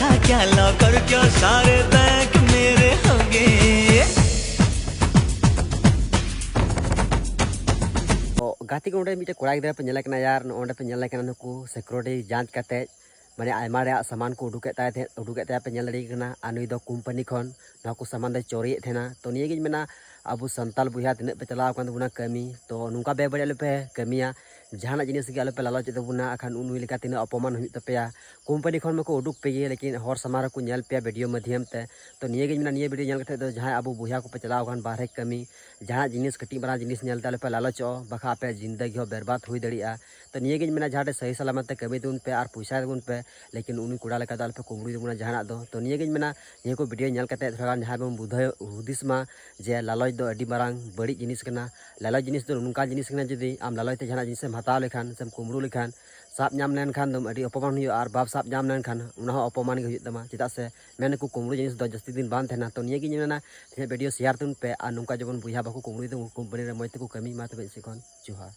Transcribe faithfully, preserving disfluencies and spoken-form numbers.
क्या लॉकर क्या सारे बैंक मेरे होंगे। ᱛᱚ ᱜᱟᱛᱮ ᱠᱚ, ᱱᱚᱰᱮ ᱢᱤᱫᱴᱮᱱ ᱠᱚᱲᱟ ᱜᱤᱫᱽᱨᱟᱹ ᱯᱮ ᱧᱮᱞᱮ ᱠᱟᱱᱟ ᱭᱟᱨ, ᱱᱚᱜᱼᱚ ᱱᱚᱰᱮ ᱯᱮ ᱧᱮᱞᱮ ᱠᱟᱱᱟ, ᱱᱩᱠᱩ ᱥᱤᱠᱩᱨᱤᱴᱤ ᱡᱟᱸᱪ ᱠᱟᱛᱮ ᱢᱟᱱᱮ ᱟᱭᱢᱟ ᱨᱮᱭᱟᱜ ᱥᱟᱢᱟᱱ ᱠᱚ ᱩᱰᱩᱠᱮᱫ ᱛᱟᱭ ᱛᱟᱦᱮᱸᱫ, ᱩᱰᱩᱠᱮᱫ ᱛᱟᱭᱟ ᱯᱮ ᱧᱮᱞ ᱫᱟᱲᱮᱭᱟᱜ ᱠᱟᱱᱟ᱾ ᱟᱨ ᱱᱩᱭ ᱫᱚ ᱠᱳᱢᱯᱟᱱᱤ ᱠᱷᱚᱱ ᱱᱚᱣᱟ ᱠᱚ ᱥᱟᱢᱟᱱ ᱫᱚᱭ ᱪᱳᱨᱤᱭᱮᱫ ᱛᱟᱦᱮᱱᱟ᱾ ᱛᱚ ᱱᱤᱭᱟᱹ ᱜᱤᱧ ᱢᱮᱱᱟ, ᱟᱵᱚ ᱥᱟᱱᱛᱟᱲ ᱵᱚᱭᱦᱟ ᱛᱤᱱᱟᱹᱜ ᱯᱮ ᱪᱟᱞᱟᱣ ᱟᱠᱟᱱ ᱛᱟᱵᱚᱱᱟ ᱠᱟᱹᱢᱤ, ᱛᱚ ᱱᱚᱝᱠᱟ ᱵᱮᱵᱟᱹᱲᱤᱡ ᱟᱞᱚ ᱯᱮ ᱠᱟᱹᱢᱤᱭᱟ, ᱡᱟᱦᱟᱱᱟᱜ ᱡᱤᱱᱤᱥ ᱜᱮ ᱟᱞᱚ ᱯᱮ ᱞᱟᱞᱚᱪᱮᱫ ᱛᱟᱵᱚᱱᱟ, ᱟᱠᱷᱟᱱ ᱩᱱᱩᱭ ᱞᱮᱠᱟ ᱛᱤᱱᱟᱹᱜ ᱚᱯᱚᱢᱟᱱ ᱦᱩᱭᱩᱜ ᱛᱟᱯᱮᱭᱟ᱾ ᱠᱳᱢᱯᱟᱱᱤ ᱠᱷᱚᱱ ᱢᱟᱠᱚ ᱩᱰᱩᱠ ᱯᱮᱜᱮ, ᱞᱮᱠᱤᱱ ᱦᱚᱲ ᱥᱟᱢᱟᱝ ᱨᱮᱠᱚ ᱧᱮᱞ ᱯᱮᱭᱟ ᱵᱷᱤᱰᱤᱭᱳ ᱢᱟᱫᱽᱫᱷᱚᱢ ᱛᱮ᱾ ᱛᱚ ᱱᱤᱭᱟᱹ ᱜᱤᱧ ᱢᱮᱱᱟ, ᱱᱤᱭᱟᱹ ᱵᱷᱤᱰᱤᱭᱳ ᱧᱮᱞ ᱠᱟᱛᱮ ᱫᱚ ᱡᱟᱦᱟᱸᱭ ᱟᱵᱚ ᱵᱚᱭᱦᱟ ᱠᱚᱯᱮ ᱪᱟᱞᱟᱣ ᱟᱠᱟᱱ ᱵᱟᱦᱨᱮ ᱠᱟᱹᱢᱤ, ᱡᱟᱦᱟᱱᱟᱜ ᱡᱤᱱᱤᱥ ᱠᱟᱹᱴᱤᱡ ᱢᱟᱨᱟᱝ ᱡᱤᱱᱤᱥ ᱧᱮᱞ ᱛᱮ ᱟᱞᱚ ᱯᱮ ᱞᱟᱞᱚᱪᱚᱜᱼᱟ, ᱵᱟᱠᱷᱟᱱ ᱟᱯᱮᱭᱟᱜ ᱡᱤᱱᱫᱟᱹᱜᱤ ᱦᱚᱸ ᱵᱮᱨᱵᱟᱫ ᱦᱩᱭ ᱫᱟᱲᱮᱭᱟᱜᱼᱟ᱾ ᱛᱚ ᱱᱤᱭᱟᱹ ᱜᱤᱧ ᱢᱮᱱᱟ, ᱡᱟᱦᱟᱸ ᱨᱮ ᱥᱟᱹᱦᱤ ᱥᱟᱞᱟᱢᱟᱛ ᱛᱮ ᱠᱟᱹᱢᱤ ᱛᱟᱵᱚᱱ ᱯᱮ ᱟᱨ ᱯᱚᱭᱥᱟ ᱛᱟᱵᱚᱱ ᱯᱮ, ᱞᱮᱠᱤᱱ ᱩᱱᱤ ᱠᱚᱲᱟ ᱞᱮᱠᱟ ᱫᱚ ᱟᱞᱚ ᱯᱮ ᱠᱩᱢᱵᱽᱲᱩᱭ ᱛᱟᱵᱚᱱᱟ ᱡᱟᱦᱟᱱᱟᱜ ᱫᱚ᱾ ᱛᱚ ᱱᱤᱭᱟᱹ ᱜᱤᱧ ᱢᱮᱱᱟ, ᱱᱤᱭᱟᱹ ᱠᱚ ᱵᱷᱤᱰᱤᱭᱳ ᱧᱮᱞ ᱠᱟᱛᱮ ᱛᱷᱚᱲᱟ ᱜᱟᱱ ᱡᱟᱦᱟᱸᱭ ᱵᱚᱱ ᱵᱩᱫᱷᱟᱹᱣ ᱦᱩᱫᱤᱥ ᱢᱟ ᱡᱮ ᱞᱟᱞᱚᱪ ᱫᱚ ᱟᱹᱰᱤ ᱢᱟᱨᱟᱝ ᱵᱟᱹᱲᱤᱡ ᱡᱤᱱᱤᱥ ᱠᱟᱱᱟ᱾ ᱞᱟᱞᱚᱪ ᱡᱤᱱᱤᱥ ᱫᱚ ᱱᱚᱝᱠᱟ ᱡᱤᱱᱤᱥ ᱠᱟᱱᱟ, ᱡᱩᱫᱤ ᱟᱢ ᱞᱟᱞᱚᱪ ᱛᱮ ᱡᱟᱦᱟᱱᱟᱜ ᱡᱤᱱᱤᱥ ᱮᱢ ᱦᱟᱛᱟᱣ ᱞᱮᱠᱷᱟᱱ ᱥᱮᱢ ᱠᱩᱢᱵᱽᱲᱩ ᱞᱮᱠᱷᱟᱱ, ᱥᱟᱵ ᱧᱟᱢ ᱞᱮᱱᱠᱷᱟᱱ ᱫᱚᱢ ᱟᱹᱰᱤ ᱚᱯᱚᱢᱟᱱ ᱦᱩᱭᱩᱜᱼᱟ, ᱟᱨ ᱵᱟᱢ ᱥᱟᱵ ᱧᱟᱢ ᱞᱮᱱᱠᱷᱟᱱ ᱚᱱᱟ ᱦᱚᱸ ᱚᱯᱚᱢᱟᱱ ᱜᱮ ᱦᱩᱭᱩᱜ ᱛᱟᱢᱟ᱾ ᱪᱮᱫᱟᱜ ᱥᱮ ᱢᱮᱱ ᱟᱠᱚ ᱠᱩᱢᱵᱽᱲᱩ ᱡᱤᱱᱤᱥ ᱫᱚ ᱡᱟᱹᱥᱛᱤ ᱫᱤᱱ ᱵᱟᱝ ᱛᱟᱦᱮᱱᱟ᱾ ᱛᱚ ᱱᱤᱭᱟᱹ ᱜᱤᱧ ᱢᱮᱱᱟ, ᱛᱮᱦᱮᱧᱟᱜ ᱵᱷᱤᱰᱤᱭᱳ ᱥᱮᱭᱟᱨ ᱛᱟᱵᱚᱱ ᱯᱮ ᱟᱨ ᱱᱚᱝᱠᱟ ᱡᱮᱢᱚᱱ ᱵᱚᱭᱦᱟ ᱵᱟᱠᱚ ᱠᱩᱢᱵᱽᱲᱩᱭ ᱛᱟᱵᱚᱱ, ᱠᱳᱢᱯᱟᱱᱤ ᱨᱮ ᱢᱚᱡᱽ ᱛᱮᱠᱚ ᱠᱟᱹᱢᱤ ᱢᱟ᱾ ᱛᱚᱵᱮ ᱤᱧ ᱥᱮᱫ ᱠᱷᱚᱱ ᱡᱚᱦᱟᱨ᱾